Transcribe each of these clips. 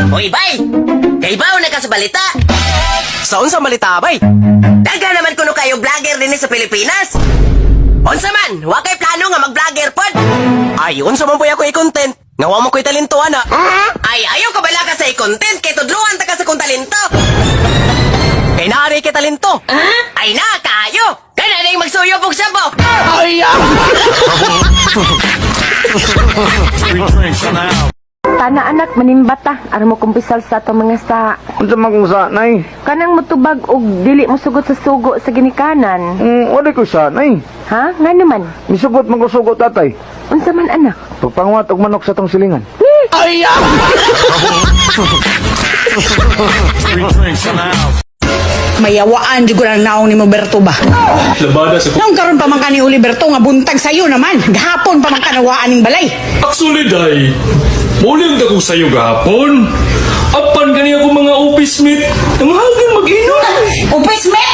Hoy, bay! Kay baw na ka sa balita. Sa unsa balita, bay? Daga naman kuno kayo vlogger dinhi sa Pilipinas. Unsa man, wa kay plano nga mag-vlogger pod. Ay, unsa man poy ako i-content? Nga wa mo ko'y talento ana. Ay, ayaw ka bala ka sa i-content kay tudluan ta ka sa kong talento. Kay naari kay talento. Ay na, kaayo. Kana ning magsuyop og sabo. Ay, ah! Tana anak, manimbata. Aron mo kumpisal sa ato mga sa. Unsa man kung sa, nay? Kanang mutubag og dili mo sugot sa sugo sa ginikanan. Wala ko sa, nay. Ha? Nga naman. Misugot man ko sugo, tatay. Unsa man anak? Pagpanguhat og manok sa tong silingan. Ay, ah! Mayawaan jud ko ng naong ni mo Berto ba. Labada sa Nung karon pa man ka ni Oliberto nga buntag sayo naman. Gahapon pa man ka nawaan ning balay. Actually, day, muli ang dako sa'yo gahapon. Apan kani ako mga office mate, namahagin mag-inom. Upis me.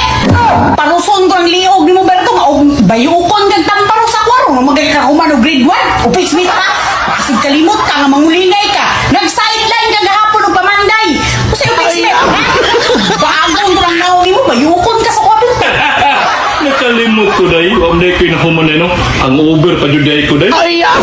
Paruson ko ang liog ni mo Berto nga og bayukon kag tamparo sa kwaro nga magay ka human og grade 1. Upis mate pa. Pasig kalimot ka nga mangulinay ka. Nag-sideline ka gahapon og pamanday. Usa upis mate ha? Bagon ko ang naong nimo bayukon ka sa kwaro. Nakalimot ko, day. Wam day ko nahuman na, no? Ang over pa jud day ko, day. Ay, ah!